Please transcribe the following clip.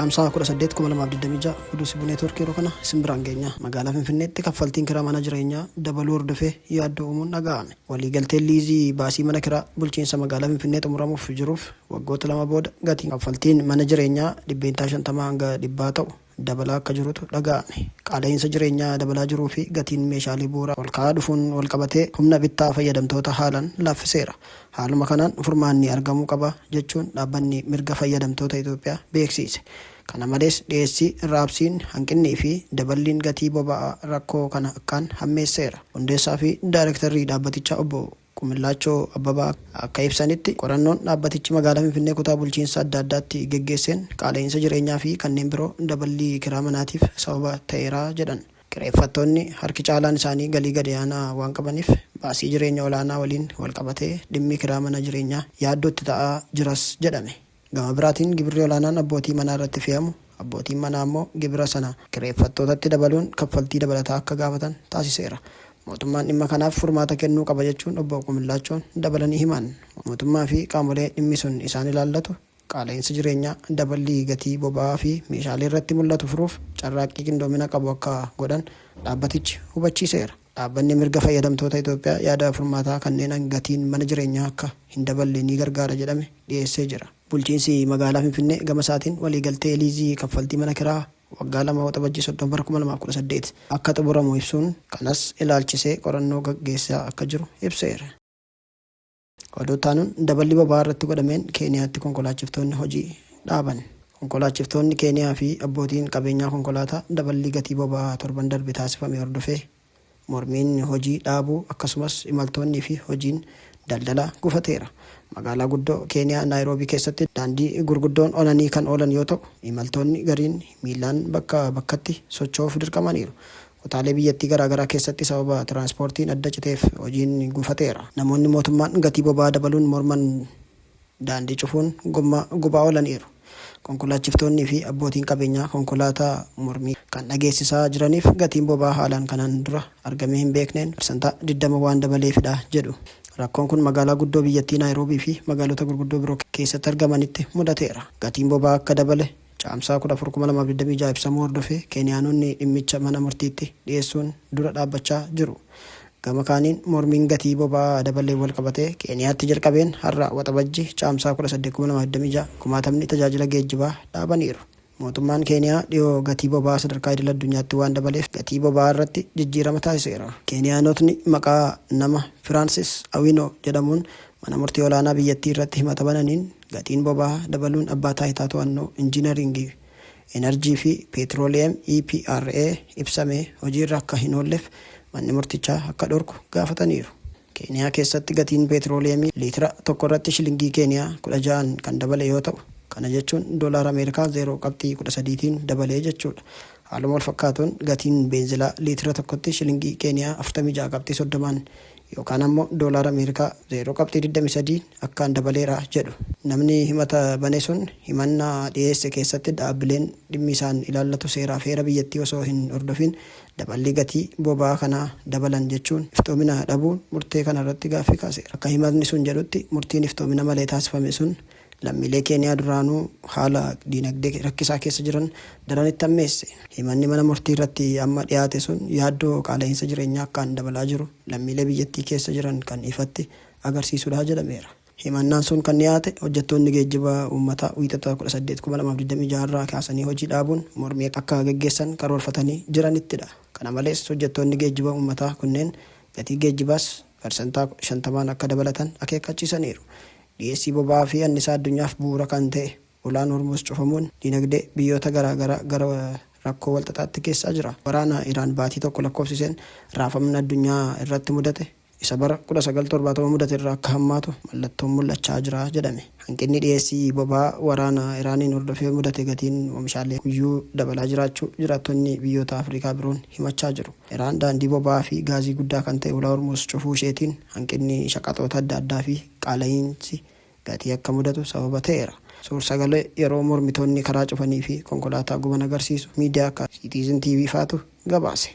Caamsaa 18, 2026 oduu Sibuu Neetwoorkii yeroo kana isin biraan geenya. Magaalaa Finfinneetti kaffaltiin kiraa mana jireenyaa dabaluu hordofee yaaddoo uumuun dhaga'ame. Waliigalteen liizii baasii mana kiraa bulchiinsa magaalaa Finfinnee xumuramuuf jiruuf waggoota 2 booda gatiin kaffaltiin mana jireenyaa %50 hanga dhibbaa ta'u dabalaa akka jirutu dhaga'ame. Qaala'iinsa jireenyaa dabalaa jiruu fi gatiin meeshaalee bu'uuraa olka'aa dhufuun walqabatee humna bittaa fayyadamtoota haalan laaffiseera. Haaluma kanaan furmaanni argamuu qaba jechuun dhaabbanni mirga fayyadamtoota Itoophiyaa beeksiise. Kana malees dhiyeessii, raabsiin hanqinnii fi daballiin gatii boba'aa rakkoo kana akkaan hammeesseera. Hundeessaa fi Daarektarri dhaabbatichaa Obbo Qumillaachoo Abbabaa akka ibsanitti, qorannoon dhaabbatichi magaalaa Finfinnee kutaa bulchiinsa adda addaatti geggeesseen qaala'iinsa jireenyaa fi kanneen biroo daballii kiraa manaatiif sababa ta'eera jedhan. Kireeffattoonni harki caalaan isaanii galii gadi aanaa waan qabaniif baasii jireenya olaanaa waliin walqabatee dhimmi kiraa mana jireenyaa yaaddoo itti ta'aa jiras jedhame. Gama biraatiin gibirri olaanaan abbootii manaa irratti fe'amu abbootiin manaa ammoo gibira sana kireeffattootatti dabaluun kaffaltii dabalataa akka gaafatan taasiseera. Mootummaan dhimma kanaaf furmaata kennuu qaba jechuun Obbo Qumillaachoon dabalanii himan. Mootummaa fi qaamolee dhimmi sun isaan ilaallatu qaala'iinsa jireenyaa, daballii gatii boba'aa fi meeshaalee irratti mul'atu furuuf carraaqqii qindoomina qabu akka godhan dhaabbatichi hubachiiseera. Dhaabbanni Mirga Fayyadamtoota Itoophiyaa yaada furmaataa kanneen gatiin mana jireenyaa akka hin daballe ni gargaara jedhame dhiyeessee jira. Bulchiinsi Magaalaa Finfinnee gama isaatiin waliigaltee liizii kaffaltii mana kiraa waggaa 2 Waxabajjii 30 bara 2018 akka xumuramu ibsuun, kanas ilaalchisee qorannoo gaggeessaa akka jiru ibseera. Oduu itti aanuun daballi boba'aa irratti godhameen Keeniyaatti konkolaachiftoonni hojii dhaaban. Konkolaachiftoonni Keeniyaa fi abbootiin qabeenyaa konkolaataa daballii gatii boba'aa torban darbe taasifame hordofee mormiin hojii dhaabuu akkasumas imaltoonnii fi hojiin daldalaa gufateera. Magaalaa guddoo Keeniyaa Naayiroobii keessatti daandii gurguddoon onanii kan oolan yoo ta'u, imaltoonni gariin miillaan bakkaa bakkatti socho'uuf dirqamaniiru. Kutaalee biyyattii garaagaraa keessatti sababa tiraanspoortiin adda citeef hojiin gufateera. Namoonni mootummaan gatii boba'aa dabaluun morman daandii cufuun gommaa gubaa oolaniiru. Konkolaachiftoonnii fi abbootiin qabeenyaa konkolaataa mormii kan dhageessisaa jiraniif gatiin boba'aa haalaan kanaan dura argamee hin beekneen parsantaa 20 waan dabaleefidha jedhu. Rakkoon kun magaalaa guddoo biyyattii Naayiroobii fi magaalota gurguddoo biroo keessatti argamanitti mudateera. Gatiin boba'aa akka dabale Caamsaa 14, 2026 ibsamuu hordofee Keeniyaanonni dhimmicha mana murtiitti dhiyeessuun dura dhaabbachaa jiru. Gama kaaniin mormiin gatii boba'aa dabaleen walqabatee Keeniyaatti jalqabeen har'a Waxabajji, Caamsaa 18, 2026 kumaatamni tajaajila geejjibaa dhaabaniiru. Mootummaan Keeniyaa dhiyoo gatii boba'aa sadarkaa idil addunyaatti waan dabaleef gatii boba'aa irratti jijjiirama taasiseera. Keeniyaanotni maqaa nama Firaansis Awinoo jedhamuun mana murtii olaanaa biyyattii irratti himata bananiin gatiin boba'aa dabaluun Abbaa Taayitaa To'annoo Injiinariingii, Inarjii fi Peetirooliyeem, EPRA, ibsame hojiirra akka hin oollef manni murtichaa akka dhorku gaafataniiru. Keeniyaa keessatti gatiin peetirooliyeemii liitira tokkorratti shilingii Keeniyaa 16n kan dabale yoo ta'u, kana jechuun doolaara Ameerikaa 0 qabxii 13tiin dabalee jechuudha. Haaluma walfakkaatuun gatiin beenzilaa liitira tokkotti shilingii Keeniyaa 46 qabxii 30n yookaan ammoo doolaara Ameerikaa 0 qabxii 23 akkaan dabaleera jedhu. Namni himata bane sun himannaa dhiyeesse keessatti dhaabbileen dhimmi isaan ilaallatu seeraaf heera biyyattii osoo hin hordofiin daballii gatii boba'aa kanaa dabalan jechuun iftoomina dhabuu murtee kanarratti gaaffii kaaseera. Akka himatni sun jedhutti murtiin iftoomina malee taasifame sun lammiilee Keeniyaa duraanuu haala diinagdee rakkisaa keessa jiran daran itti hammeesse. Himanni mana murtii irratti amma dhiyaate sun yaaddoo qaala'iinsa jireenyaa akkaan dabalaa jiru lammiilee biyyattii keessa jiran kan ifatti agarsiisudha jedhameera. Himannaan sun kan dhiyaate hojjettoonni geejjiba uummataa Wiixata 18, 2026 irraa kaasanii hojii dhaabuun mormii akka geggeessan karoorfatanii jiranittidha. Kana malees hojjettoonni geejjiba uummataa kunneen gatii geejjibaas parsantaa 50n akka dabalatan akeekkachiisaniiru. Dhiyeessii boba'aa fi annisaa addunyaaf bu'uura kan ta'e Ulaan Hormuuz cufamuun dinagdee biyyoota garaa garaa gara rakkoo walxaxaatti geessaa jira. Waraana Iraan baatii tokko lakkoofsiseen raafamni addunyaa irratti mudate isa bara 1970 mudate irra akka hammaatu mallattoon mul'achaa jira jedhame. Hanqinni dhiyeessii boba'aa waraana Iraaniin hordofee mudate gatiin oomishaalee guyyuu dabalaa jiraachuu jiraattonni biyyoota Afrikaa biroon himachaa jiru. Iraan daandii boba'aa fi gaazii guddaa kan ta'e Ulaa Hormuuz cufuu isheetiin hanqinni shaqaxoota adda addaa fi qaala'iinsi gatii akka mudatu sababa ta'eera. Suur-sagalee yeroo mormitoonni karaa cufanii fi konkolaataa guban agarsiisu miidiyaa akka Citizen TV faatu gabaase.